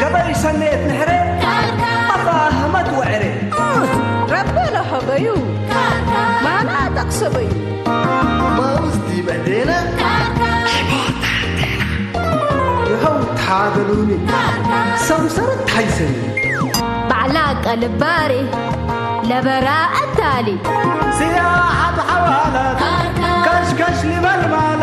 ገበይ ሰኔት ንሕረ ኣፋህመት ወዕረ ረበለ ሀበዩ ማና ጠቕሰበዩ ማውዝ ዲበዴነ ይኸው ታገሉኒ ሰምሰረት ታይሰኒ ባዕላ ቀልባሬ ለበራ እታሊ ስያሓት ሓዋላት ከሽከሽ ሊበል ማለት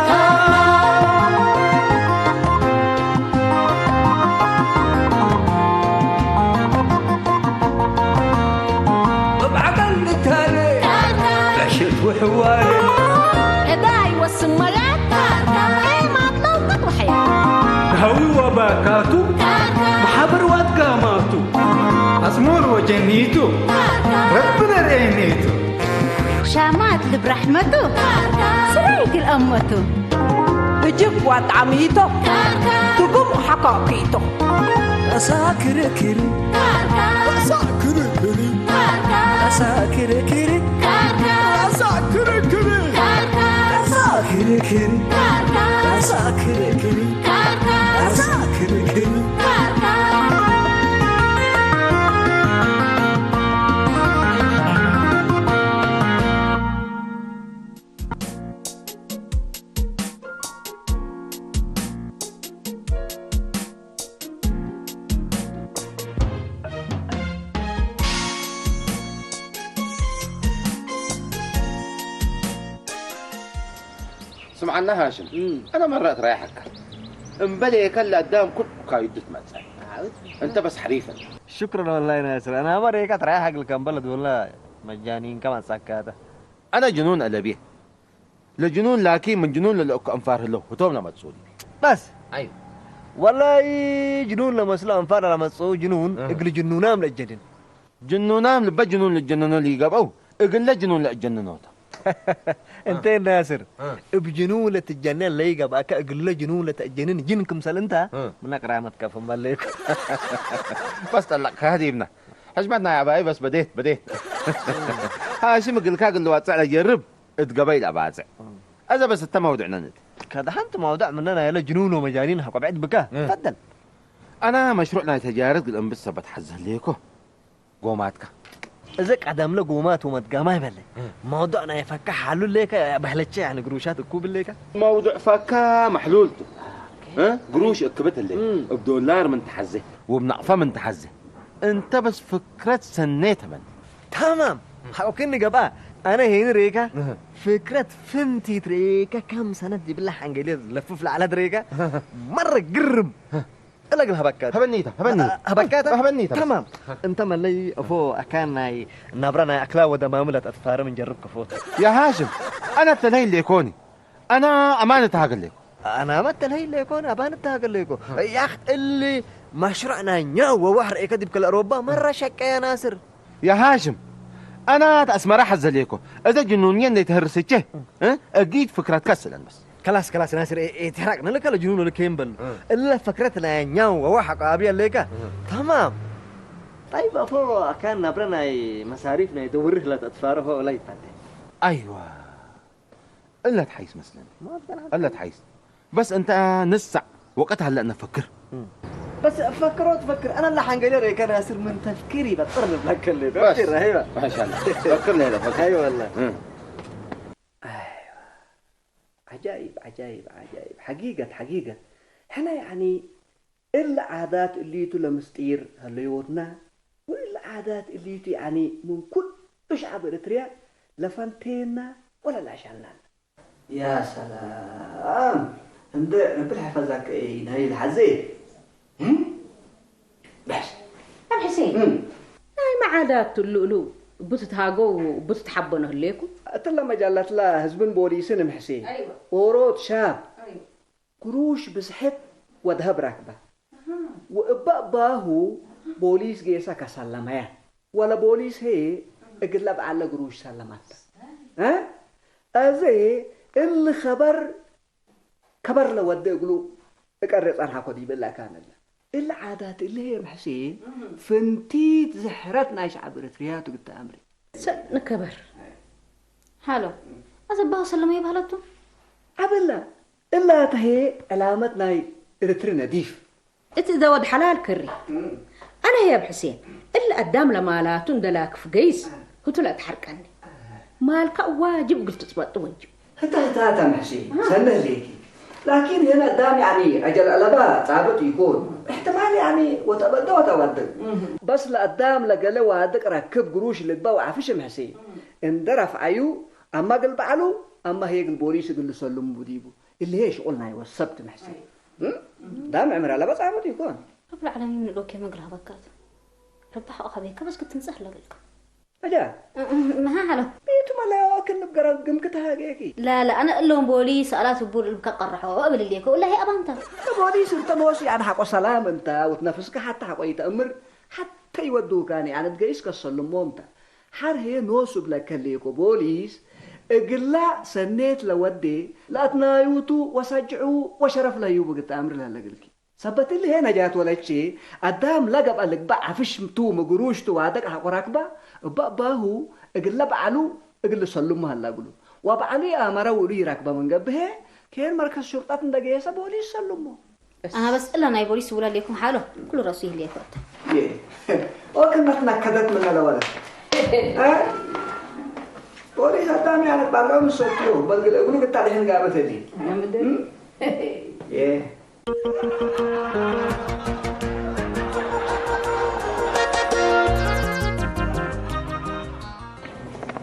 ብዓቀል ንታለ ዕሽት ውሕዋለ እዳ ይወስን መላት ኤማት ለውቀት ወሕያ ሃዊ ወባካቱ ማሓበር ዋትጋማቱ ኣስሙር ወጀኒቱ ረቢ ነርእየኒቱ ሻማት ልብራሕመቱ ስራይት ልአመቱ እጅግ ዋጣሚቶ ትጉም ሓካኪቶ እሳ ክርክር እሳ ክርክር እሳ ክርክር እሳ ክርክር እሳ ክርክር እሳ ክርክር እሳ ክርክር ስምዓና ሃሽም፣ ኣነ መረቕት ራይሓካ እምበል የከል ኣዳም ኩል ካይዱ ትመጸ። እንተ በስ ሓሪፈን። ሽክረን ወላሂ ናስር፣ ኣነ መረይካ ትራይሓ ግልካ እምበል ወላ መጃኒን ከማን ሳካታ። ኣነ ጅኑን ኣለቤ። ለጅኑን ላኪ ምን ጅኑን ለለእኮ አንፋር ህለው ህቶም ለመጽኡኒ። በስ። አይ። ወላሂ ጅኑን ለመስሎ አንፋር ለመጽኡ ጅኑን እህ። እግል ጅኑናም ለእጀድን። ጅኑናም ልበ ጅኑን ልጀነኖ ሊገበው እግለ ጅኑን ለእጀንኖታ። እንተ ናስር እህ። እብ ጅኑን ለትጀነን ለይገባከ እግለ ጅኑን ለተእጀንን ጅን ክምሰል እንተ እህ። ምነ ቅራመት ከፍም በለይኩ። በስ ጠለቅካ ዲብና። ሕሽመት ናይ አባይ በስ በዴት በዴት። ሃሽም እግልካ እግል ልዋጽዕ ለጀርብ እት ገበይ ለባጽዕ። እዘ በስ እተ መውድዕ ነንት። ከደሓንቲ መውድዕ ምነ ናይለ ጅኑን ወመጃኒን ሐቆ ብዕድ ብካ። እህ። ፈደል። አና መሽሩዕ ናይ ተጃረት ግል እንብስ ሰበት ሐዘ ህሌኮ። ጎማትካ። እዘ ቀደምለ ጎማት ወመትጋማይ በለ። እህ። መውዱዕ ናይ ፈካ ሐሉ ሌከ በህለቼ ያኒ ግሩሻት እኩ ብሌከ። መውዱዕ ፈካ መሕሉልቱ። እ? ግሩሽ እክብት ህሌ። እም። እብ ዶላር ምን ተሐዜ ወብ ናቅፋ ምን ተሐዜ። እንተ በስ ፍክረት ሰኔ ተመን። ተማም። ሐቆክኒ ገብአ። አነ ሄኒ ሬካ እህ። ፍክረት ፍንቲት ሬካ ከም ሰነት ዲብላ ሐንገሌ ለፍፍ ለዓለት ሬካ መረ ግርም። እለግል ሀበካት። ሀበኒታ፣ ሀበኒታ። ሀበካት? ሀበኒታ። ተማም። እንተ መለይ እፎ አካን ናይ ናብራ ናይ አክላ ወደ ማምለት አትፋርም እንጀርብ ክፎት። ያ ሃሽም፣ አነ ተለይ ሌኮኒ። አና አማን ተሃገሌኮ። አና መተለይ ሌኮን አባን ተሃገሌኮ። ያክ እሊ መሽሩዕ ናይ ኛው ወዋሕር ኤከ ዲብ ከለ ሮባ መራ ሸቀ ያ ናስር። ያ ሃሽም፣ አና ተአስመራ ሐዘሌኮ። እዘ ጅኑንየ እንደ ተህርስቼ፣ እ? እጊት ፍክረትከ ስለን በስ። ከላስ ከላስ ናስር ኤ- ኤ- ትሕራቅ ነለካ ለጅኑን ወለከ የንበል እ። እለ ፈክረት ናይ ኛው ወዋ ሐቆ አብያ ሌካ እ። ተማም። طيب አፎ አካን ናብረ ናይ መሳሪፍ ናይ ደውርህ ለተትፋረሆ ላይ ታደ። አይዋ እለት ሐይስ መስለን እለት ሐይስ በስ እንተ ንሳዕ ወቀት ሀለ ነፈክር በስ ፈክሮ ትፈክር አና ለሐንገለ ሬከ ናስር ምን ተፍክር ይበጥር ንብለከ ለ በስ ተፍክር አይዋ ማሻአላህ ፈክር ላይ ለፈክር አይዋ والله እ። አይዋ ዓጃኢብ ዓጃኢብ ዓጃኢብ ሓጊገት ሓጊገት ሕና ያዕኒ እሊ ዓዳት እሊቱ ለምስጢር ሀለዮትና ወእሊ ዓዳት እሊቱ ያዕኒ ምን ኩሉ ሸዓብ እርትርያ ለፈንቴና ወላ ለአሻልናና። ያ ሰላም እንደ ረቢ ልሐፈዛከ ናይ ልሓዘ እም? ብሕሽ ኣብ ሕሴን እም። ናይ መዓዳት ትልእሉ እቡ ትትሃገው እቡ ትትሓበኖ ህሌኩ? እትለ መጃላትላ ህዝብን ቦሊስን እምሕሴ ኣይወ። ኦሮት ሻብ ኣይወ። ግሩሽ ብዝሕት ወድሀብ ራክበ። አሃ። ወእበ እባሁ ቦሊስ ጌሰ ከሰለመያ። ወለ ቦሊስ ሄ እግለ በዐለ ግሩሽ ሰለማተ። እ? አዜ እሊ ኸበር ከበር ለወዴ እግሉ እቀሬ ጸንሐኮ ዲበ ለአካነለ። እሊ ዓዳት እሊ ሄ እምሕሴ እህ። ፍንቲት ዝሕረት ናይ ሸዕብ እርትርያ ቱ ግተ አምሪ። ሰ ንከበር። ሃሎ። አዘባሁ ሰለመ ይባህለቱ? አበላ። እላተ ሄ ዕላመት ናይ እርትሪ ነዲፍ። እቲ ዘወድ ሓላል ክሪ። ኣነ ህያብ ሕሴን፣ እል ኣዳም ለማላቱ እንደላክፍ ገይስ፣ ህቱ ለትሓርቀኒ። ማልካ ዋጅብ እግል ትጽበጡ ወጅብ። ህታ ህታ ህታ ምሕሲ፣ ሰንህ ሌኪ። ላኪን ህን ኣዳም ያኒ፣ ኣጀል ኣለባ ጻብጥ ይኩን። እሕትማል ያኒ፣ ወተበደ ወተወድቅ። በስ ለኣዳም ለገለ ዋድቅ ረክብ ግሩሽ ልግባ ወዓፍሽ ምሕሲ። እንደ ረፍዓዩ፣ ኣማ ግል በዓሉ፣ ኣማ ህየ ግል ቦሊስ እግል ልሰልሙ ዲቡ። እሊ ህየ ሽቁል ናይ ወሰብት ምሕሲ። ዳም ዕምር ኣለባ ጻብጥ ይኩን። ኣብ ላዕለሚ ንሎኬ መግል ሃበካት። ረባሕ ኦኻቤካ በስ ክትምጽእ ኣለገልካ። ኣጃ። መሃ ሓሎ። ቤቱ መላዋ ክንብ ገራ ግምክታ ሃገኪ። ላላ፣ ኣነ እሎም ቦሊ ሰኣላት ህቡር እልብካ ቀርሖ እብል እልየኮ። ወላሂ ኣባንታ። ቦሊ ስርተ ሞሲ ኣነ ሓቆ ሰላም እንታ፣ ወትነፍስካ ሓታ ሓቆ ይተእምር፣ ሓታ ይወድውካኒ፣ ኣነ ትገይስ ከሰልሞ እንታ። ሓር ሄ ኖሱ ብለከ እልየኮ ቦሊስ፣ እግላ ሰኔት ለወዴ፣ ለኣትናዩቱ ወሳጅዑ ወሸረፍ ለዩ ብግታ እምር ለለግልኪ። ሰበት እሊ ሄ ነጃት ወለቼ፣ ኣዳም ለገብአ ልግባእ ዓፍሽ ቱ ምግሩሽ ቱ ዋደቅ ሐቆ ራክባ፣ እባ እባሁ እግለ በዓሉ እግል ሰሉሙ ሀላ እግሉ። ወበዓሉ የአመረ ውእሉ ይራክበ ምን ገብሄ፣ ኬን መርከዝ ሹርጣት እንደ ገየሰ ቦሊስ ሰሉሞ። ኣና በስ እላ ናይ ቦሊስ ውላ ሌኩም ሓሎ፣ ኩሉ ረሱ ይህል የኮት። ኦክነት ነከደት ምን ለወለ። እ? ቦሊስ ኣዳም ያነ ባለው ምሰቱ፣ በልግለ እግሉ ግታ ደህን ጋበት እሊ። እ?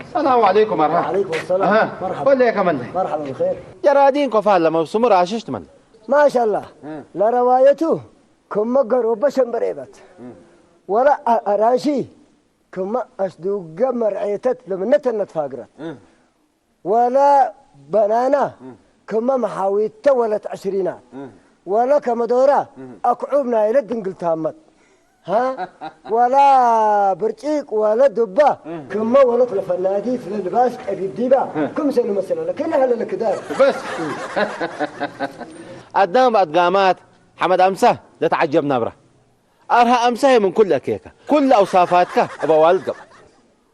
السلام عليكم مرحبا. وعليكم السلام. أها. مرحبا. قول لي يا كمال. مرحبا بالخير. جرادين كفال لما بسمر عششت من. ما شاء الله. أها. لا روايته كم مقر وبشن بريبت. أها. ولا أ-، أراشي كم أصدوق مرعيتت لمنة النتفاقرت. أها. ولا بنانا كما محاويته ولا تعشرينات. ولا كمدورة أكعوبنا إلى الدنقل تامت. ها؟ ولا برشيك ولا دبة. كما ولا تلفنادي في اللباس أبي ديبا. كم سنة مثلًا؟ لكن هلا لك دار. بس. أدام أدقامات حمد أمسى، لا تعجب نبرة. أرها أمسى من كل أكيكة. كل أوصافاتك أبا والد قبل.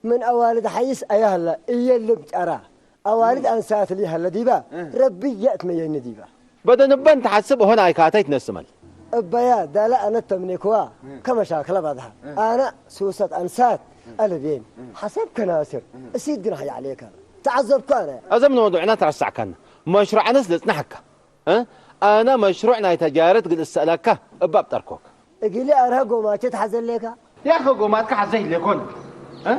من أوالد حيس أيهلا إيا اللي بتأرى. أوالد أنسات لي هلا ديبا. ربي يأت ميين ديبا. بدن بنت حسب هنا أيكاتي تنسمل. أبايا دالا أنا التمنيكوا. كما شاكلة بعضها. أنا سوسة أنسات. ألبين. حسب كناسر. أسيد دين حي عليك. تعذب كان. أزم موضوعنا ترسع كان. مشروع أنس لتنحكى. እ? ኣነ መሽሩዕ ናይ ተጃረት ግል እሰእለካ እባ ብጠርኮክ። እግሊ ኣርሀ ጎማቸ ተሓዘሌካ? ያኸ ጎማትካ ሓዘ ይሌኮን። እ?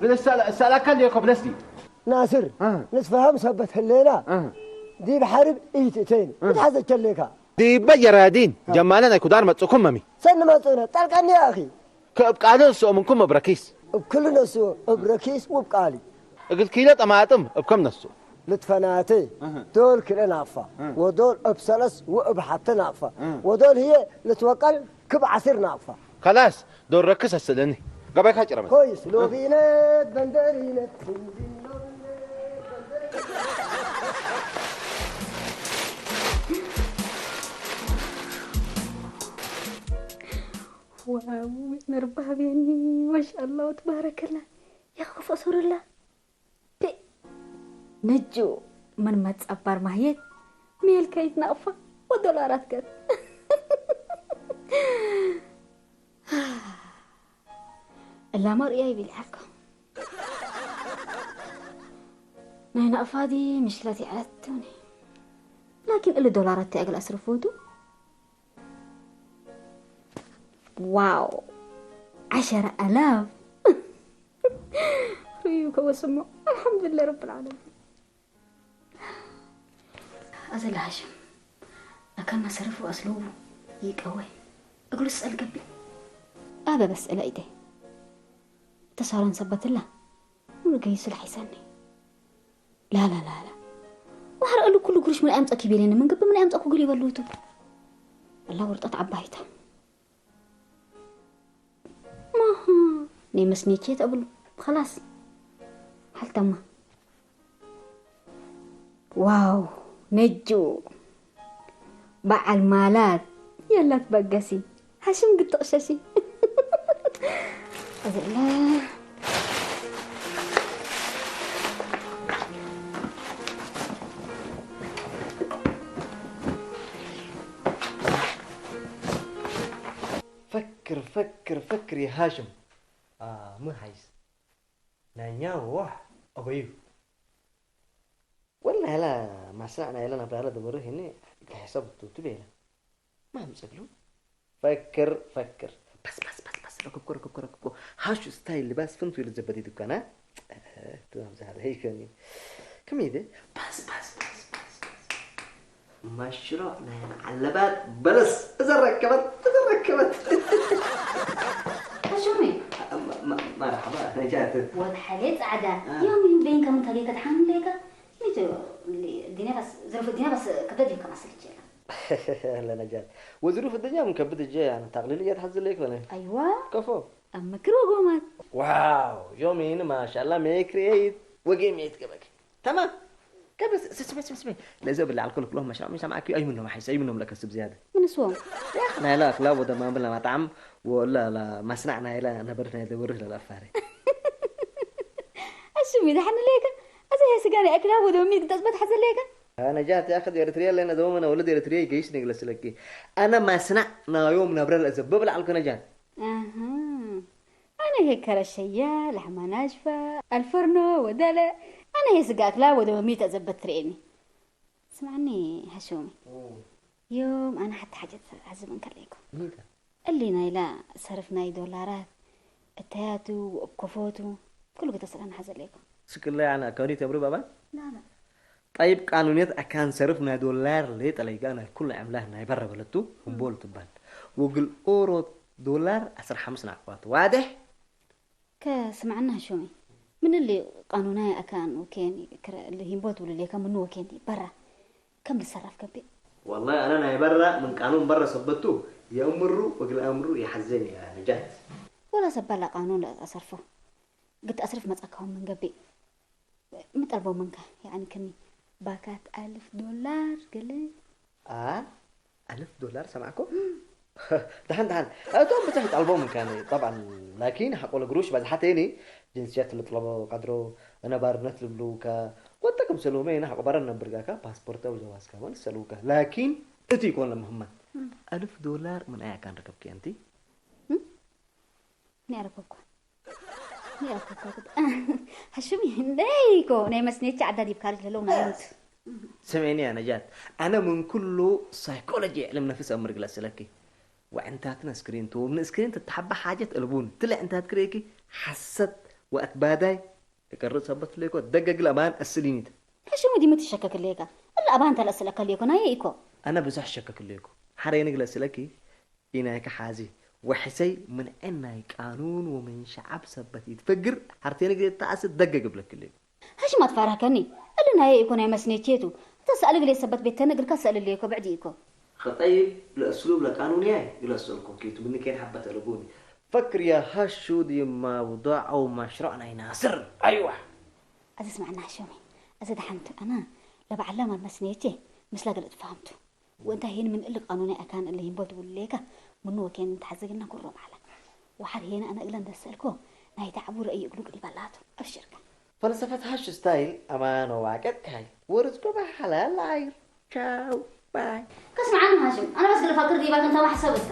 ግል እሰእለ-፣ እሰእለካ ሌኮ ብለስቲ። ናስር፣ እ። ንትፈሃም ሰበት ህሌና። እ። ዲብ ሓርብ ኢትእተይን። እ። ብትሓዘቸ ሌካ። ዲበ ጀራዲን፣ እ። ጀማለ ናይ ኩዳር መጽእኩም መሚ። ሰኒ መጽኡነ፣ ጠልቀኒ ኣኺ። ከእብ ቃሊ ነስኦ ምንኩም እብ ረኪስ። እብ ክሉ ነስኦ እብ ረኪስ ውብ ቃሊ። እግል ኪሎ ጠማጥም እብ ከም ነስኦ። ልትፈናቴ እህ። ዶል ክልኤ ናቅፋ እህ። ወዶል እብ ሰለስ ወእብ ሐተ ናቅፋ እህ። ወዶል ህዬ ልትወቀል ክብ ዐሲር ናቅፋ። ከላስ ዶል ረክስ አስእለኒ። ገባይካ ጭረመት። ኮይስ ሎቢነት በንደሪነት። ዋው መርባብየኒ ማሻአላ ወትባረከላ። ያኸ ክፈእሶርላ ፔ ነጆ መን መጻባር ማህየት ሜልከይት ናቕፋ ወዶላራት ገር እላ መርእያ ይብል ያልካ ናይ ናቕፋ ዲ ምሽክለት ይዓለትኒ ላኪን እሊ ዶላራት ተያግል ኣስርፎቱ ዋው ዓሸረ ኣላፍ ርእዩ ከወስሞ ኣልሓምዱሊላህ ረብል ዓለሚን። ኣዘለ ሃሽም ኣካና ሰረፉ ኣስለቡ ይቀወ እግሉ ስጸል ገቢ ኣበ በስእለ ኢደ ተሳሮን ሰበትላ ሙሉ ገይሱ ለሓይሰኒ ላላላላ ዋሕረ እሉ ኩሉ ግሩሽ ምን ኣምጸኪ ቤሌኒ ምን ገቢ ምን ኣምጸኩ ግል ይበሉቱ ኣላ ወርጠት ዓባይታ ማሃ ናይ መስኔቼ ተብሉ ኸላስ ሓልተማ ዋው ነጁ በዓል ማላት የላት በገሲ ሃሽም ግጥቕሸሲ እዚላ ፈክር ፈክር የሃሽም። አ፣ ምን ሃይስ? ናኛ ወሕ ኣበዩ? ወላ ናይላ ማስናዕ ናይላ ናብራላ ደበሩ ሄኒ ከሕሰብ ቱቱ ቤላ። ማም ጸግሉ? ፈክር ፈክር። በስ በስ በስ በስ ረክብኮ ረክብኮ ረክብኮ። ሃሹ ስታይል ልባስ ፍንቱ ኢሉ ዘበዲት እኳና። ትማም ዛለ ሄይከኒ። ከመይ ኢደ? በስ በስ በስ በስ በስ። ማሽሮ ናይ ዓለባት በለስ እዘረከበት እዘረከበት። ሓሹሚ መ- መ- መርሓባ ነጃት። ወድ ሓሌ ጻዕዳ ዮም ይምበይን ከም እንተሌ ከትሓምሌካ ሚቱ ዲኔባስ ዝርፍ ዲኔባስ ክብደት ይከማስል ይችላል ለነጃት ወዝሩ ፍደኛ ምን ከብድ እጀ ያን ታቅሊል እያት ሐዝለ ይኮነ ኣይዋ ከፎ ኣብ ምክር ወጎማት ዋው ዮሚን ማሻላ ሜክሬት ወጌ ሜት ገበክ ተማም ከበስ ስስበ ስስበ ለዘ ብላ አልኮል ክሎ መሻ መሻ ማኪ አይ ምንም ሐይስ አይ ምንም ለከስብ ዝያደ ምንስዎም ናይላ ክላ ወደ ማንብል ለማጣም ወላ ላ ማስናዕ ናይላ ነበር ናይ ደወርህ ለላፋሪ እሱ ሚዳሕን ሌካ እዚ ስጋሪ ኣክላ ወደ ሚት ተጽበት ሐዘ ሌካ ነጃት ያክድ ኤርትሪያ ለነ ዘመነ ወለድ ኤርትሪያ ይገይስ ነግለስለኪ ኣነ ማስናዕ ናዮም ነብረ ለዘ ብብል አልኮ ነጃት ኣሃ ኣነ ሄከረ ሸያ ላሕማ ናሽፋ ኣልፈርኖ ወደለ ኣነ ሄ ስጋ ኣክላ ወደ ሚት ተጽበት ትርእኒ ስማዕኒ ሃሽሚ ዮም ኣነ ሓቲ ሓጀት ዓዝብ እንከለይኩም እሊ ናይላ ሰርፍ ናይ ዶላራት እታያቱ ወእኮፎቱ ኩሉ ግተ ስለ ንሓዘለይኩም ስክላ ያና ከኒ ተምሪ ባባን ላላ طيب قانونية أكان صرف نا دولار لي تلاقينا كل عملة نا يبرر بلتو هم بول تبان وقل أورو دولار أسر حمس نعقوات واضح ከስምዓና ሹሚ ምንሊ ቃኑናይ ኣካን ወኬን ሂምቦት ውልሌካ ምኑ ወኬን በራ ከም ልሰራፍ ከቤ والله أنا ناي برا من قانون برا ثبتو يأمرو وقل أمرو يحزن يا نجاة ወላ ሰባላ ቃኑን ለኣሰርፎ ግት ኣስርፍ መጻካውን ምን ገቤ ምጠልቦ ምንካ ያኒ ከኒ ባካት ኣልፍ ዶላር ገለ آه ألف دولار سمعكو دحن دحن أتوم بتحت ألبوم كان طبعا لكن حقول قروش بعد حتى يعني جنسيات اللي طلبوا قدروا أنا بارنت لبلوكا وتكم سلومين حق برنا برقاكا باسبورتا وجواز كمان سلوكا لكن أتي يكون لمهمة ألف دولار من أي كان ركبك أنت ነረኮኳ ነረኮኳ ሃሽሚ እንደይኮ ናይ መስኔቻ ዓዳ ዲብ ካልድ ለለው ናይምት سمعيني يا نجاة أنا من كله سايكولوجي علم نفس أمر قلت لك وعنتاتنا سكرين تو من سكرين تتحب حاجة البون تلا عنتات كريكي حست وقت باداي يقرر سبت ليكو دقق الأمان السلينيت ሃሽሚ ዲሙ ትሸከክ ለይካ እላ ኣባን ተለስለካ ለይኮ ናይ ኢኮ أنا بزح شكك ليكو حريني قلت لك إناك حازي وحسي من عنا قانون ومن شعب سبت يتفجر حرتين قلت تأسد دقق بلك ليكو ሃሽም ኣትፋራህከኒ እሊ ናይ ኢኮ ናይ መስኔቼቱ እታ ሰእሊ ግሌ ሰበት ቤት ተነግርካ ሰእሊ ልየኮ ብዕዲ ኢኮ خطيب لأسلوب لقانون ياي إلى السلكو كيتو منك كين حبة ألبوني فكر يا هشو دي موضوع أو مشروع ناي ناصر أيوة እዚ ስማዕና ሃሽሚ እዚ ደሓንቱ ኣና ለባዕላ ማድ መስኔቼ ምስላ ገለ ትፋሃምቱ ወእንታ ሄን ምን እሊ ቃኑን ኣካን እሊ ሂምቦል ትብሉ ሌካ ምኑ ወኬን እንተሓዘግና ኩሮ ማዕላ ወሓር ሄን ኣነ እግለ እንደሰልኮ ናይ ተዓቡ ረእይ እግሉ ቅዲባላቱ ኣብሽርካ فلسفة هاش ستايل أمان وواقع كاي ورزقو بحلال العير تشاو باي ከስምዓኒ ሃሽም ኣነ በስ ግለ ፋክር ዲባክ እንተ ማሕሰብ እስከ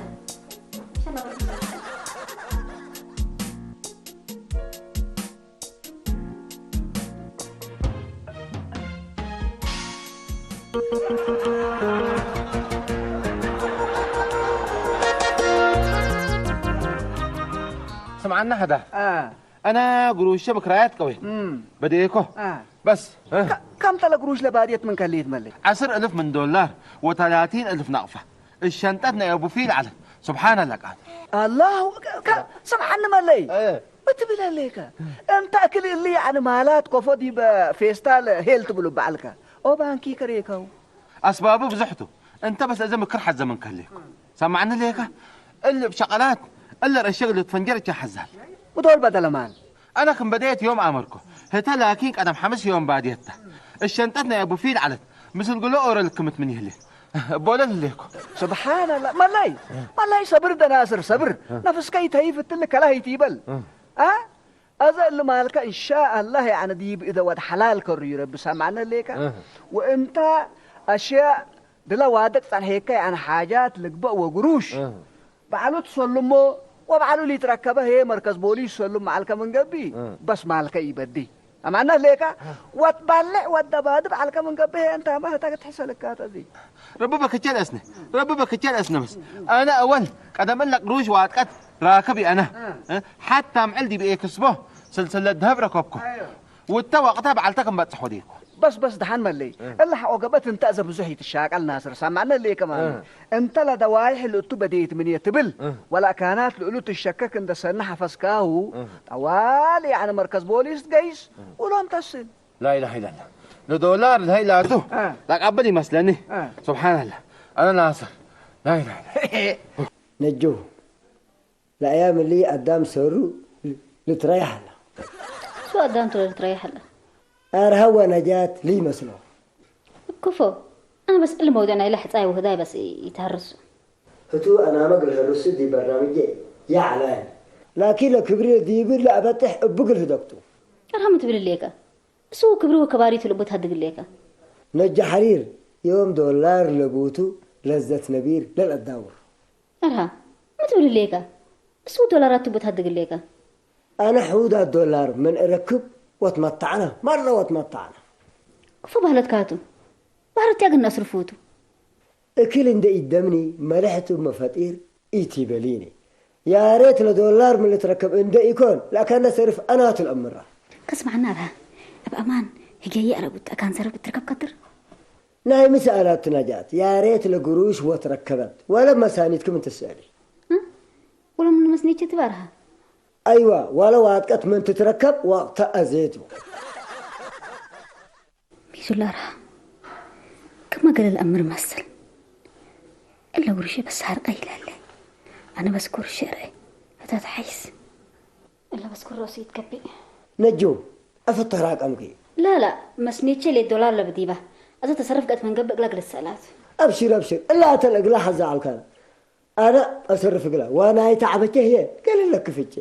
ስምዓና ሕዳ ኣና ግሩሸ ብክራያት ቀወይ በደየኮ በስ ከም ጠለ ግሩሽ ለባድየት ምን ከሊት መለይ ዓስር እልፍ ምን ዶላር ወተላቲን እልፍ ናቕፋ እሸንጠት ናይ ኣቡፊ ይልዓለ ስብሓን ኣላ ቃል ኣላሁ ስምዓኒ መለይ እትብል ኣለይከ እንተ እክል እሊ ያዕኒ ማላት ኮፎ ዲበ ፌስታል ሄል ትብሉ በዓልከ ኦ ባንኪ ከሬከው ኣስባቡ ብዙሕቱ እንተ በስ እዘ ምክር ሓዘ ምን ከሌኩ ሰማዕኒ ሌካ እሊ ብሸቐላት እሊ ረሸግ ልትፈንጀር እቻ ሓዛል ብዶል በደለማን ኣነ ክም በደየት ዮም ኣመርኮ ህተ ላኪን ቀደም ሓምስ ዮም ባድየታ እሸንጠት ናይ ኣቡፊል ዓለት ምስል ግሎ ኦረ ልክምት ምን ይህሌ ቦለል ሌኮ ስብሓንላ መላይ መላይ ሰብር ደናስር ሰብር ነፍስከ ይተይፍ እትል ከላ ይትይበል አ ኣዘ እሊ ማልካ እንሻ ኣላህ ያዕነ ዲብ እደ ወድ ሓላል ከሩ ይረቢ ሰማዕነ ሌካ ወእንታ ኣሽያ ድላ ዋደቅ ጸንሐካ ያዕነ ሓጃት ልግበእ ወግሩሽ ባዕሉ ትሰልሞ ወብዓሉ ሊትረከበ ህየ መርከዝ ቦሊስ ሰሉም መዓልከ ምንገቢ እ። በስ ማልከ ይበዲ። ኣማና ሌካ ወትባልዕ ወደባድብ ዓልከ ምንገቢ ህየ እንታማ ህታ ክትሕሰልካ ተዚ። ربي بكتير أسنة، ربي بكتير أسنة بس. أنا أول قدم لك روش واتقت راكب أنا. እ። እ? حتى معل دي بإيه كسبه سلسلة ذهب ركبكم. ውተ ወቕታ በዓልታ ከም ባጽሕ ወዲእኩ። በስ በስ ደሓን መለይ። እ። እላ ሓቆ ገበት እንተ እዘ ብዙሕ ይትሻቀል ናስር ሳማዕነ ለይ ከማን። እ። እንተ ለደዋይሕ ልእቱ በደይት ምን የትብል። እ። ወላ ካናት ልእሉ ትሸከክ እንደ ሰና ሓፈስካሁ። እ። ጠዋል ያዕነ መርከዝ ቦሊስ ገይስ። እ። ውሎም ተስል። لا إله إلا الله. ለዶላር ለሀይ ላቱ። እ። ላቃብል ይመስለኒ። እ። سبحان الله. أنا ناصر. لا إله إلا الله. ነጆ ለአያም እሊ አዳም ሰሩ ልትረያሕ አላ። እሱ አዳም ትለ ልትረያሕ አላ። አርሃዋ ነጃት ልይመስሎ። እኩፎ፣ አነ በስ እሊ መውዲዕ ናይ ለሕፃይ ውህዳይ በስ ይትሀርሱ። ህቱ አናመ ግልሀርሱ ዲ በርናምጄ ያዕላን። ላኪን ለክብሪ ዲብል ለአበጥሕ እቡ ግልህደግቱ። አርሃ ምትብል ሌከ። እሱ ክብሪ ወከባሪቱ ልቡ ታድግ ሌከ። ነጃ ሐሪር ዮም ዶላር ለቡቱ ለዘት ነቢር ለልአዳውር። አርሃ ምትብል ሌከ። እሱ ዶላራት ትቡት ሀድግ ሌከ። አነ ሕውዳት ዶላር ምን እረክብ ወትመታዕና፣ መረ ወትመታዕና። ክፉ ባህለት ካቱ። ባህረት ያግን አስርፉቱ። እክል እንደ ኢደምኒ መለሕቱ መፈጢር ኢቲ በሊኒ። ያሬት ለዶላር ምን ልትረከብ እንደ ኢኮን፣ ለአከነ ሰርፍ አናቱ ለአምራ። ከስማዕና አርሃ። እብ አማን ህገየ አረጉት አካን ሰረብ ትርከብ ከትር። ናይ ምሰአላት ነጃት፣ ያሬት ለግሩሽ ወትረከበት፣ ወለ መሳኒትኩም እንትስአሊ። እ? ወለ ምን መስኔቸ ትባርሃ? አይዋ፣ ወለ ዋጥቀት ምን ትትረከብ ወቅተ አዜቱ። ሚዙላራ፣ ከመ ገለ ለአምር መስል። እለ ውርሼ በስ ሐርቀ ይላለ። አነ በስ ኩርሼ ረአይ። እታ ተሐይስ። እለ በስ ኩሮስ ይትከቤ። ነጆ፣ አፈተራ ቀምኪ። لا لا، መስኔቼ ሌት ዶላር ለብዲባ። አዘ ተሰርፍ ገጥ መንገብ እግላ ግለት ሰላት። አብሽር፣ አብሽር። እላ አተል እግላ ሐዛ አልካን። አነ አሰርፍ እግላ። ዋና አይታ አበቼ ህየ። ገለለ ክፍቼ።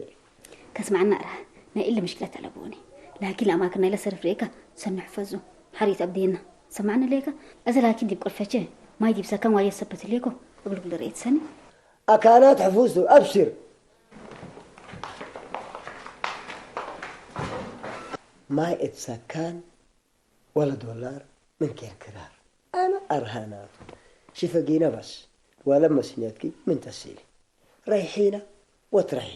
ከስማዕና እራ። ናይ እለ ምሽክለት አለቦኒ። ላኪን ለአማክን ናይ ለሰርፍ ሬካ ሰንሕ ፈዙ። ሐሪት አብዴና። ሰማዕነ ሌካ። አዘ ላኪን ዲብ ቁርፈቼ። ማይ ዲብ ሰከም ዋየ ሰበት ሌኮ። እግሉ ግለ ሬት ሰኒ። አካናት ሕፉሱ። አብሽር። ማይ እት ሰካን ወለ ዶላር ምን ኬን ክራር። አነ አርሃናቱ ሽፈጊነ በስ ወለ መስኘትኪ ምን ተሲሊ። ረይሒና ወትረሒ።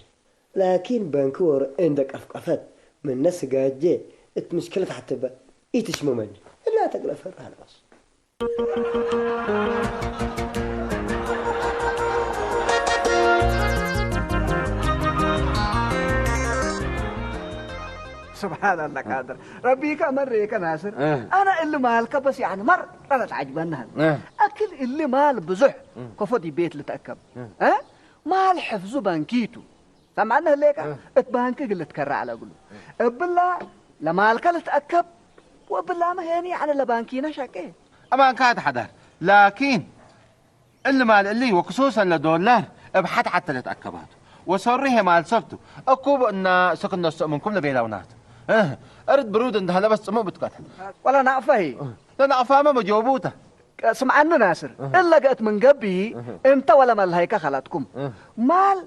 ላኪን በንኪ ወሮ እንደ ቀፍቀፈት ምነ ስጋጄ እት ምሽክለት ሐትበ ኢትሽመመኒ። እላ ተግለፈ አርሃና በስ። سبحان الله قادر. ربي كمر يا ناصر. اه. أنا اللي مالك بس يعني مر لا تعجبنا. اه. أكل اللي مال بزح. اه. كفو دي بيت لتأكب. اه. اه؟ مال حفظ بانكيتو. ሰማዕና ህሌካ እ። እት ባንክ እግል ልትከራ ዐለ እግሉ። እብላ ለማልከ ልትአከብ ወብላመ ሄኒ ዐለ ለባንኪነ ሸቄ። አማንካ ተሐዳር ላኪን እሊ ማል እሊ ወክሱሰን ለዶላር እብ ሐት ሐተ ለትአከባቱ ወሰሩ ሄ ማል ሰብቱ እኩብ እና ስክ ነስኦ ምንኩም ለቤላውናቱ። እህ፣ እርድ ብሩድ እንደ ሀለበስ ጽሙእ ብትቀትል። ወላ ናቅፈ ህይ። ለናቅፋመ መጆቡተ። ስምዓኒ ናስር፣ እህ። እለ ገእት ምን ገብኢ እህ። እንተ ወለ መልሀይከ ከላትኩም። እህ። ማል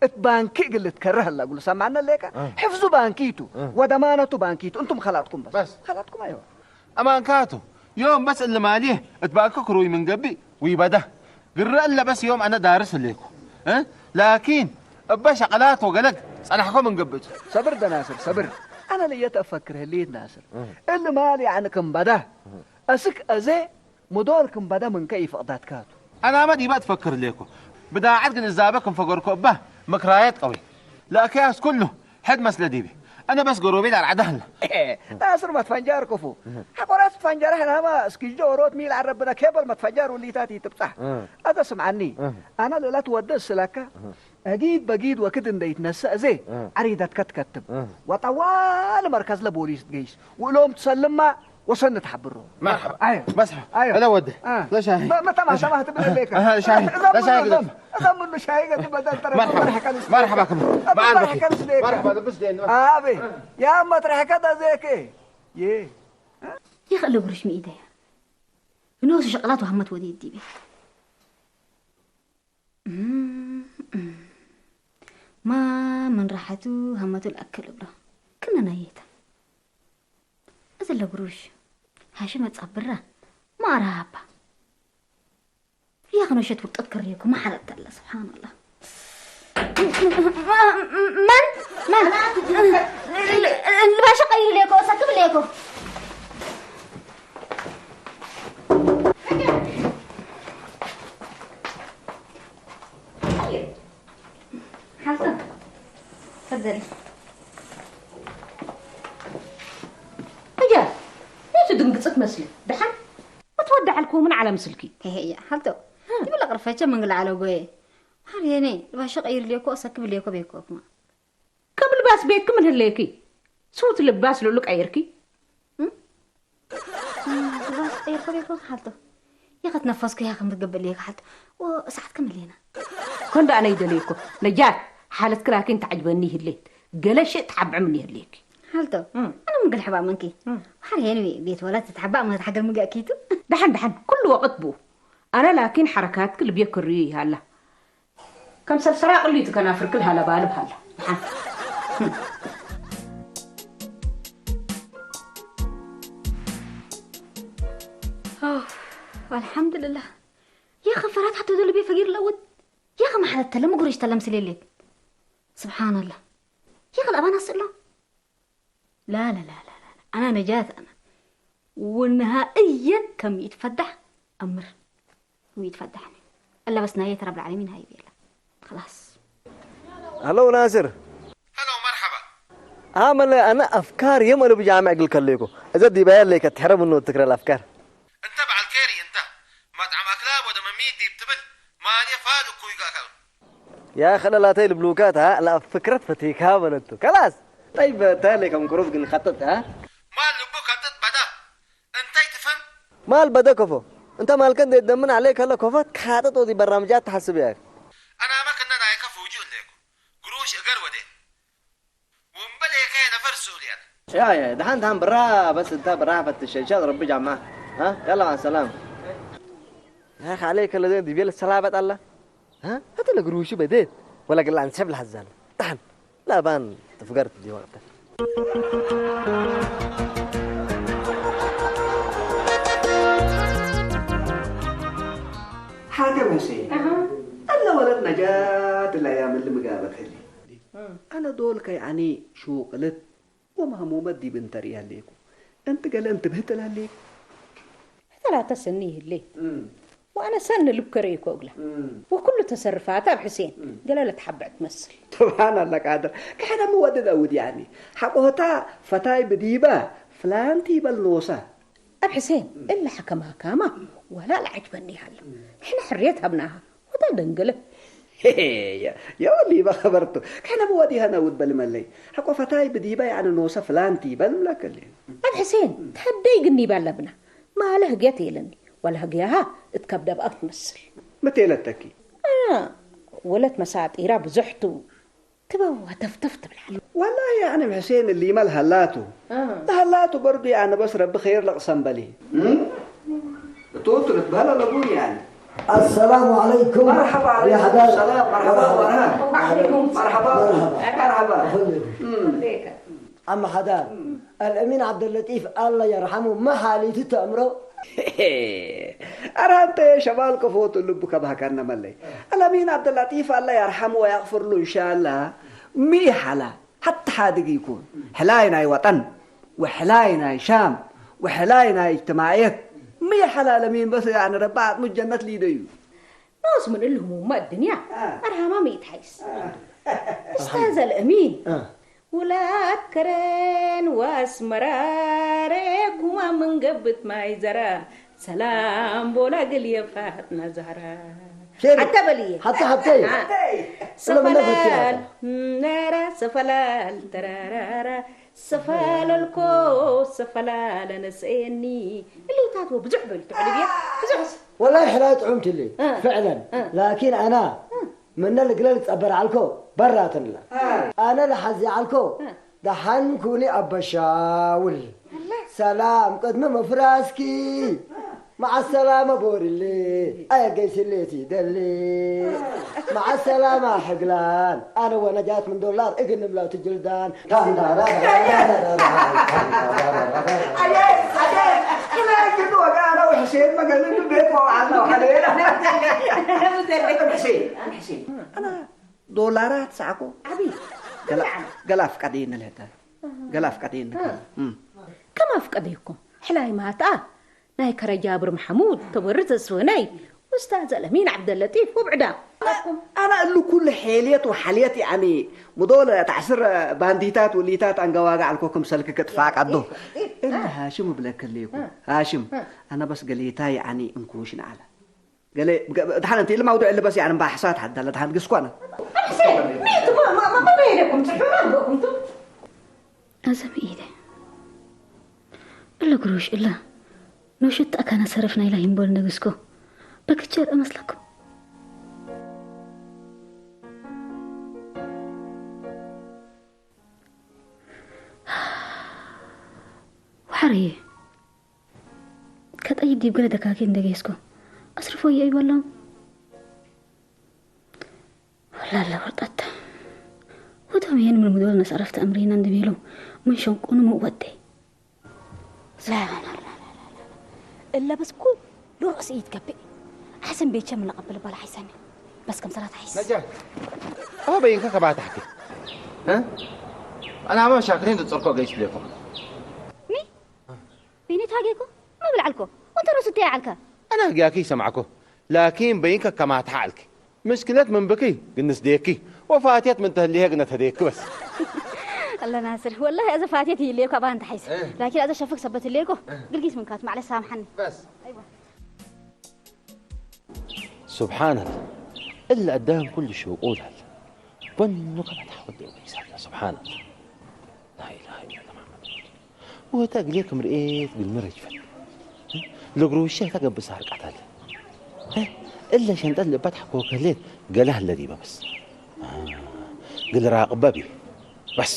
እት ባንኪ እግል ልትከርህ እለ እግሉ ሰምዓነ ሌከ፣ እህ። ሕፍዙ ባንኪቱ እህ። ወደማነቱ ባንኪቱ እንቱም ከላትኩም በስ። በስ። ከላትኩም አይዋ። አማንካቱ፣ ዮም በስ እሊ ማልዬ እት ባንኪ ክሩይ ምን ገብእ ወይበዳ። ግረ እለ በስ ዮም አነ ዳርስ ህሌኩ። እህ? ላኪን እበ ሸቀላት ወገለግ ጸናሕኮ ምን ገብእቱ። ሰብር ደ ናስር፣ ሰብር። አነ ለየት አፈክር ህሌት ናስር። እህ። እሊ ማል ያዕኒ ክም በዳ። እህ። አስክ አዜ ሙዶር ክም በደ ምንከ ኢፍቅዳትካቱ። አናመ ዲበ እትፈክር ሌኮ። ብዳዓት ግንዛበ ክም ፈገርኮ እባ ምክራየት ቀዊ። ለአክያስ ኩሉ ሕድ መስለ ዲቢ። አነ በስ ገሮቤ ለአርዓደ ህለ። ናስር መትፈንጃር ክፉ። ሐቆራት ትፈንጃር ሕናማ እስኪጆ ኦሮት ሚል ዐረብነ ኬበል መትፈንጃር ውሊታት ኢትብጻሕ። አተ ስምዓኒ። አነ ልእለት ወደ እስለከ። አጊድ በጊድ ወክድ እንደ ይትነሰእ እዜ እ። ዐሪደትከ ትከትብ። እ። ወጠዋሊ መርከዝ ለቦሊስ ትገይስ። ውእሎም ትሰልማ ወሰኒ ትሐብሮ። መርሐባ። አዮ። መስሐ። አዮ። እለ ወደ። እ። ለሻሂ። መ-፣ መተማ ለሻሂ። ሰማህ ትብል ሌከ። አሃ፣ ሻሂ። እዘም ለሻሂ ምኑ ግደፍ። እዘም፣ እዘም ምኑ ሻሂ ገትበ ደንጠረ መርሐባ። መርሐከ ንስ-፣ መርሐባ ክም። መርሐባ በዓል በዓል በኪ። ከንስ ሌከ። መርሐባ ልብስ ደን። አቤ። ያመ ትረሕከ ደዜከ። ዬ። ይኽእለ ብሩሽ ሚኢደያ። ብኖሱ ሸቕላት ወሃመት ወዴት ዲቤ። እም፣ እም። ما من راحته همته الأكل ብሎ ክነናየታ። እዚ ለጉሩሽ ሃሽም ኣጻብራ ማራባ يا أخي نشيط وقتك كريكو ما حرقت الله سبحان الله. من من من الباشا قير ليكو سكب ليكو. ሓልታ፣ ፈዘሊ። እያ፣ ነቲ ድንግጽት መስሊ፣ ደሓን? ምትወዳዕ ኣልኩ ምን ዓለም ስልኪ? ሄሄ፣ እያ፣ ሓልቶ። እ። ትብል ኣቕርፈቸ መንግል ዓለ ጎየ። ሓር የኔ፣ ልባሽ ቀይር ልየኮ፣ ሰክብ ልየኮ ቤኮ ክማ። ከም ልባስ ቤትኪ ምን ህለየኪ? ስውት ልባስ ልሉ ቀይርኪ? እም? እም፣ ራስ ጠይርኮ ቤኮ ሓልቶ። የኸት ነፈስኩ ያ ከም ትገብእ ለየካ ሓልቶ። ወ-፣ ሰዓት ከም ሌና። ኮንዶ ኣነ ይደለየኮ። ነጃት፣ ሓለትኪ ላኪን ተዓጅበኒ ይህሌት። ገለ ሽእ ተሓብዕ ምን ይህሌኪ። ሓልቶ፣ እም። ኣነ ምግል ሕባ መንኪ። እም። ሓር የንዊ ቤት ወላት ተሓባእ ማለት ሓገር ምግእ ኪቱ። ደሓን፣ ደሓን፣ ኩሉ ወቕት ብኡ። ኣነ ላኪን ሓረካትኪ ልብየ ክርዩ ይሃላ። ከም ሰልሰራ ቅሊቱ ከናፍርክል ሃለባልብ ሃላ። ኦፍ፣ ኣልሓምዱልላህ። يا خفرات حتى دول بيفقير الأود. يا أخي ما حدا تلم قريش تلم سليلي. سبحان الله. يا أخي الأبان أسئلة. لا، لا، لا، لا، لا. أنا نجاة أنا. ونهائيًا كم يتفدح أمر. ويتفدحني. إلا بس نهاية رب العالمين هاي بيلا. خلاص. هلو ناصر. هلو، مرحبا. ها ملا، أنا أفكار يوم اللي بجامع قل كليكو. إذا دي بيان لك تحرم إنه تكره الأفكار. أنت بعد كيري أنت. ما تعمل أكلاب وده مميت دي بتبل. ما لي فاد وكوي قاكل. يا أخي، أنا لا تيل بلوكات، ها؟ لا، فكرة فتيك، ها، بنتو. خلاص. طيب، تالي كم كروف قن خطط، ها؟ ما اللبو خطط بدا. أنت تفهم؟ ما البدا كفو. أنت مالكن دي دمن عليك هلا كفو، خطط ودي برامجات تحسب يا أخي. أنا ما كنا نايكا فوجي ليكو. قروش أقر ودي. ومبلي كاين فرسول يعني. يا، يا، دحان، دحان، برا، بس أنت برا فتش، إن شاء الله ربي جمع. ها؟ يلا، مع السلامة. يا أخي، عليك الذين دي بيل السلابة الله. ها؟ هات لك روشي بديت. ولا قال لها نسحب لها الزلمة. تعال. لا بان تفقرت دي وقتها. حاكم حسين. أها. أنا ولد نجاة الأيام اللي مقابك لي. أنا دول كي عني شو قلت ومهمومة دي بنت ريال ليكو. أنت قال أنت بهت ليكو. ثلاثة سنين ليه؟ وأنا سن لبكري كوغلا. وكل تصرفاتها بحسين. قال لها تحبع تمثل. سبحان الله قادر. كحنا مودد أود يعني. حقوتا فتاي بديبة. فلان تيبل نوسا. أب حسين، إلا حكمها كاما. ولا العجبني هلا. إحنا حريتها بناها. ودا دنقله. يا، يا ولي ما خبرته. كحنا مودي هنا ود بل ملي. حقو فتاي بديبة يعني نوسا فلان تيبل لك اللي. أب حسين، تحدي قني باللبنة. ما له قيت يلني. ولا هقياها، اتكبد بأب تمثل. متى لتكي؟ آه، ولد مساطيرة بزحتو. تبوا تفتفت بالحال. والله يعني حسين اللي ما الهلاتو. الهلاتو برضو يعني بس ربي خير لقسم بلي. توتر تبهلا لبون يعني. السلام عليكم. مرحبا عليكم يا حداد. السلام. مرحبا، مرحبا. مرحبا. مرحبا. مرحبا. مرحبا. مرحبا. أما حداد، الأمين عبد اللطيف الله يرحمه ما حالي تتأمره. أرانت شمال كفوت اللب كبها كان ملي. الأمين عبد اللطيف الله يرحمه ويغفر له إن شاء الله. مي حلا حتى حادق يكون حلاين أي وطن وحلاين أي شام وحلاين أي اجتماعيك. مي حلا الأمين بس يعني ربعت مو جنة لي ديو. ناس من الهموم ما الدنيا. أرهما ميت حيس. أستاذ الأمين. ولاد كرين واسمرا ريكوما من قبت ما يزرا سلام بولا قل يفاتنا زهرا. حتى بلي حتى حتى سفلال نارا سفلال ترارارا سفلال الكو سفلال نسيني اللي تاتو بزح بل تعلبيا بزح. والله حلاية عمت لي فعلا. لكن أنا من القلال تأبر علكو براتن لا. أنا لحزي علكو دحن كوني أبشاول. سلام قد ما مفراسكي. مع السلامة بورلي، أي قيس اللي تدلي. مع السلامة حقلان، أنا ونجاة من دولار، إقن ملوت الجلدان. أنا دولارات ساكو. عبي. قلا، قلا فقدين الهدى. قلا فقدين. كما فقديكو؟ حلاي ماتا. ناي كرجابر محمود، تبرز السوني، أستاذ الأمين عبد اللطيف وبعدا. أنا أقول كل حيليت وحاليت، يعني، مدول تعسر بانديتات وليتات أنقواقع الكوكم سلك كتفاق عدو. إلا هاشم بلاك ليكو. هاشم، أنا بس قليتا، يعني، انكوشن على. قال لي، دحان أنت إلا موضوع اللي بس، يعني، مباحثات حد، لا دحان قسكوانا. حسين، ميت، ما، ما، ما، ما بينكم، تحبون عندكم، انتم. أزم إيدي. إلا قروش، إلا. نوشت أكان صرفنا إلى هيمبول نقصكو. بكتشر أمسلكم. وحري. كتأيد ديب قلدك أكيد ندقيسكو. أصرفو يا أيوة اللهم. ላላ ወርጣታ። ወቶም ይህን ምን ምድወል ነሳረፍተ እምሪና እንድቤሉ ምን ሸንቁኑ ምወደይ። لا لا لا لا لا. إلا بس كل له رأس يتكبئ. أحسن بيتشم من قبل بلا حيسامي. بس كم صلاة حيس. نجاة. أهو بينك كما تحكي. ها؟ أنا ما شاكرين تتصرفوا قيس ليكم. مي؟ بيني تاجيكو؟ ما بالعلكو. وانت رأس تي علكا. أنا هجاكي سمعكو. لكن بينك كما تعلك. مشكلة من بكي، قنس ديكي. وفاتيت من تهليها قنت هديك بس. الله ناصر، والله إذا فاتيت هي ليكو أبان تحيس. إيه. لكن إذا شافك سبت ليكو، إيه. قلقيس من كات، معلش سامحني. بس. أيوة. سبحان الله. إلا قدام كل شو قول هلا. بنو كما تحود سبحان الله. لا إله إلا الله محمد رسول الله. وتاق ليكم رئيت بالمرج فن. لقروشة تاق بسار قتل. إلا شنطة لبات حكوك ليت قاله الذي بس. آه. قل راق بابي. بس.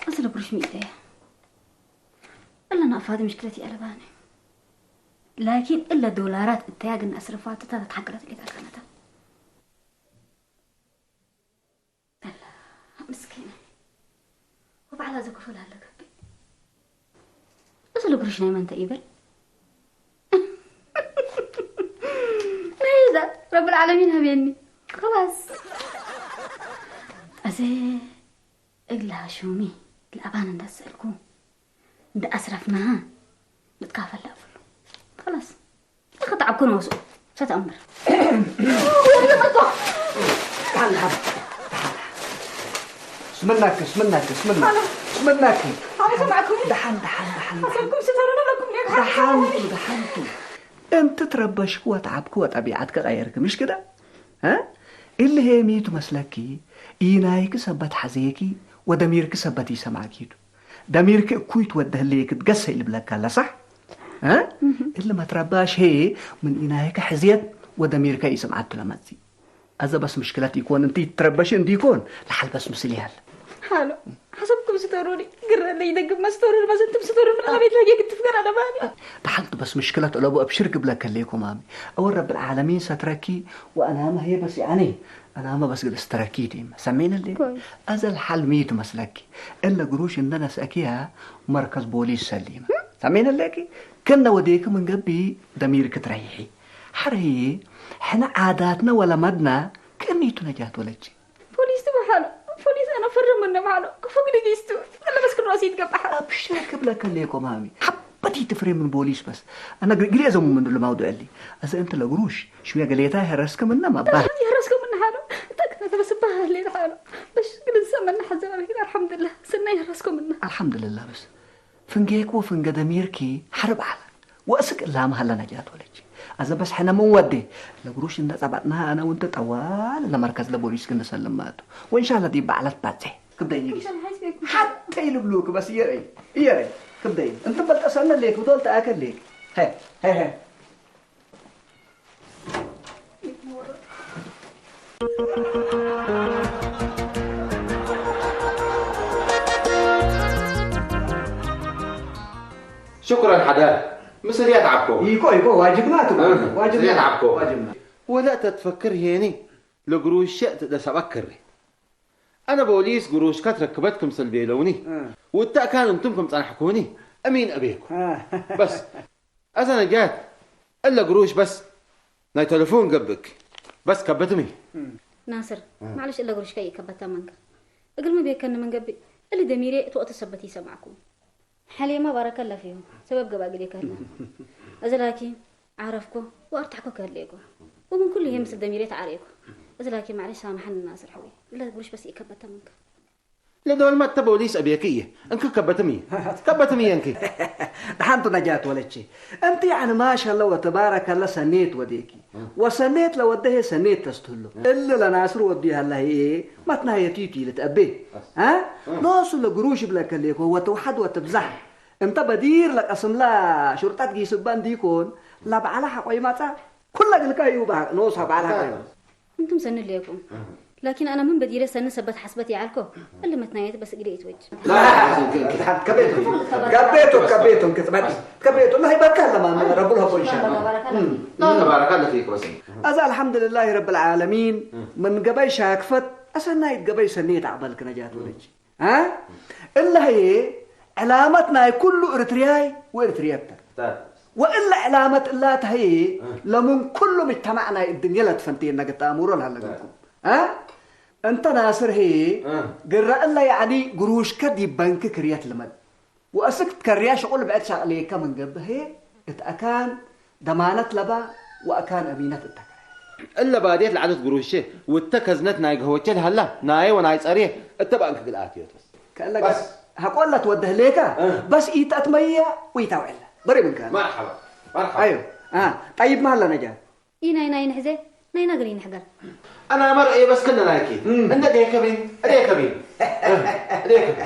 أصل قرش ميتة. إلا نقفات مشكلتي ألباني. لكن إلا دولارات التاج النصرفات تتحققت لك الكندا. الله، مسكينة. وبعلا زكفل هلا كبي. أصل قرش نايمة أنت إيبل. نايزة، رب العالمين هبيني. خلاص. أزي، إلا شومي، الأبان اندسلكو. እንዳأسرفناها نتكافل لا فلو. خلاص. أخذ عبكون وسو. ستأمر. تعال، تعال. اسمناك، اسمناك، اسمناك. اسمناك. أنا سمعكم. دحن، دحن، دحن، دحن. أصلكم سترون لكم ليك. دحنتو، دحنتو. أنت تربشك وتعبك وطبيعتك غيرك، مش كده؟ ها؟ اللي هي ميتو مسلكي، إينايك سبت حزيكي، ودميرك سبت يسمعكيدو. دميرك كويت ودهليك تقسي اللي بلاك هلا، صح؟ ها؟ اللي ما ترباش هي من إينايك حزيت ودميرك يسمعت لمزي. أذا بس مشكلة يكون أنت تربش أنت يكون لحل بس مسليال. حالو. حسبكم ستوروني. قرر لي يدق ما ستوروني، بس أنتم ستوروني من الغبيت لاقي قلت فقر أنا مالي. دحنت بس مشكلة لو أبشر قبلك ليكم أمي. أول رب العالمين ستركي وأنا ما هي بس يعني. أنا ما بس قد استركي ديم. سمين اللي؟ كويس. أزل حل ميت مسلكي. إلا قروش إن أنا سأكيها مركز بوليس سليمة. ሰሜን ለኪ ከነ ወዴክ ምን ገቢ ደሚር ክትረይሒ። ሐረይ ሕነ ዓዳትና ወለመድና ከሚቱ ነጃት ወለች። ፖሊስ ትበሓሎ። ፖሊስ ኣነ ፍርም እንደ በሓሎ። ክፉ ግዲ ጊስቱ። ለበስ ክድሮስ ይትገባሕ። أبشر ክብለከ ለኮ ማሚ። حبتي تفري من بوليس بس. أنا قلي أزم من دول موضوع اللي. أزا أنت لقروش. شوية قليتا هرسك منا ما باه. يهرسكم من حالو. تك نتبس باه اللي حالو. بس قد نسمى النحزة. الحمد لله. سنة يهرسكم منا. الحمد لله بس. ፍንጌኮ ፍንገ ደሚርኪ ሐርብ ዐለ ወእስክ እላም ሀለ ነጃት ወለች። አዘ በስ ሕነ ምን ወዴ ለግሩሽ እንደ ጸባጥና አነ ወንተ ጠዋል ለመርከዝ ለቦሊስ ግን ሰልማቱ ወንሻለ ዲ በዕለት ባጼ ክብደይ ንጊስ ሐተ ይልብሉክ በስ እየረይ እየረይ ክብደይ እንት በልጠሰነ ሌክ ብዶል ተአከል ሌክ ሀ ሀ ሀ ሽኩረን ሓዳር። ምስል ያትዓብኮ። ኢኮ ኢኮ ዋጅብና ትብሎ። እ፣ ዋጅብና። ስለ ያትዓብኮ። ዋጅብና። ወላ ተትፈክር ሄኒ ለግሩሸ ትደሰባክሪ። ኣነ ቦሊስ ግሩሽካ ትረክበት ክምስል ቤለውኒ። እ። ውታእ ካን እንቱም ከም ጸናሕኩኒ እሚን እቤኩ። እ። በስ ኣዛ ነጃት እለ ግሩሽ በስ ናይ ተለፎን ገብክ በስ ከበትሚ። ናስር፣ ማዕለሽ እለ ግሩሽ ከይ ከበታ መንከ እግልሚ ቤከኒ መንገቢ እሊ ደሚሬ እቲ ወቅት ሰበት ይሰማዕኩም። ሓሌማ ባረከላ ፊሁ ሰበብ ገባ ግዴ ከህላ እዚ ላኪ ዓረፍኮ ወኣርታሕኮ ከህሌኮ ወምን ኩሉ ይሄ ምስል ደሚሬ ተዓሬኮ እዚ ላኪ ማዕለሽ ሳማሓን ናስር ሕዊ እለ ግሩሽ በስ ይከበታ መንከ ለዶልመ እተ ቦሊስ እቤኪ እየ። እንኪ ከበትም እየ። ከበትም እየ እንኪ። ደሓንቱ ነጃት ወለቼ። እንቲ ያዕኒ ማሻላ ወተባረከላ ሰኔት ወዴኪ። ወሰኔት ለወደሄ ሰኔት ተስትህሎ። እሊ ለናስር ወዱ ያላ ህዬ መትናየቲቱ ይልትአቤ። አ? ኖሱ ለግሩሽ ብለከሌኮ ወተውሐድ ወተብዛሕ። እንተ በዲር ለቀስምላ ሹርጣት ጊስባ እንዲኮን ለበዓላ ሐቆይ ማጻ ኩለ ግልካ እዩ በሃቅ ኖሱ በዓላ ሐቆይ። እንቱም ሰኒ ሌኩም ላኪን ኣነ ምን በዲረ ሰኒ ሰበት ሐስበት ይዓልኮ እሊ መትናየት በስ እግደ ይትወጅ። ከቤቱ ከቤቱ ከቤቱ ክትመጥ ከቤቱ ላይ በቃ ለማን ረቡል ሀቦ ኢንሻአላህ። ተባረካ ለፊክ በስ ኣዛ አልሐምዱሊላሂ ረብል ዓለሚን ምን ገበይ ሻክፈት አሰናይት ገበይ ሰኒ የታዕበልክ ነጃት ወለች። አ እለ ህዬ ዕላመት ናይ ኩሉ እርትርያይ ወእርትርየት ተ። ወእለ ዕላመት እላ ተህዬ ለምን ኩሉ ምጅተማዕ ናይ እድንየ ለትፈንትየ ነገ ተአምሮ ለሀለገልኩም። አ እንተ ናስር ህዬ ግረ እለ ያዕኒ ግሩሽከ ዲብ በንክ ክርየት ልመድ ወአስክ ትከርያ ሽቁል ብዕድ ሻቅሌከ ምን ገብእ ህዬ እት አካን ደማነት ለባ ወአካን አሚነት እተከረ። እለ ባዴት ለዐለት ግሩሼ ውተ ከዝነት ናይ ገህወቼ ለሀላ ናየ ወናይ ጸርዬ እተ ባንክ ግልአት እዮት በስ። ከእለ በስ። ሐቆ ለትወደህ ሌከ እ። በስ ኢተአትመየ ወኢታውዕለ። በሪ ምንከ። መርሐባ መርሐባ። አዮ አ ጠይብ መሀላ ነጃ። ኢ ናይ ናይ ንሕዜ ናይና ግሪ ንሕገር። አና መርኤ በስ ክነ ናይኪ እም። እንደ ዴከቢን ዴከቢን ዴከቢን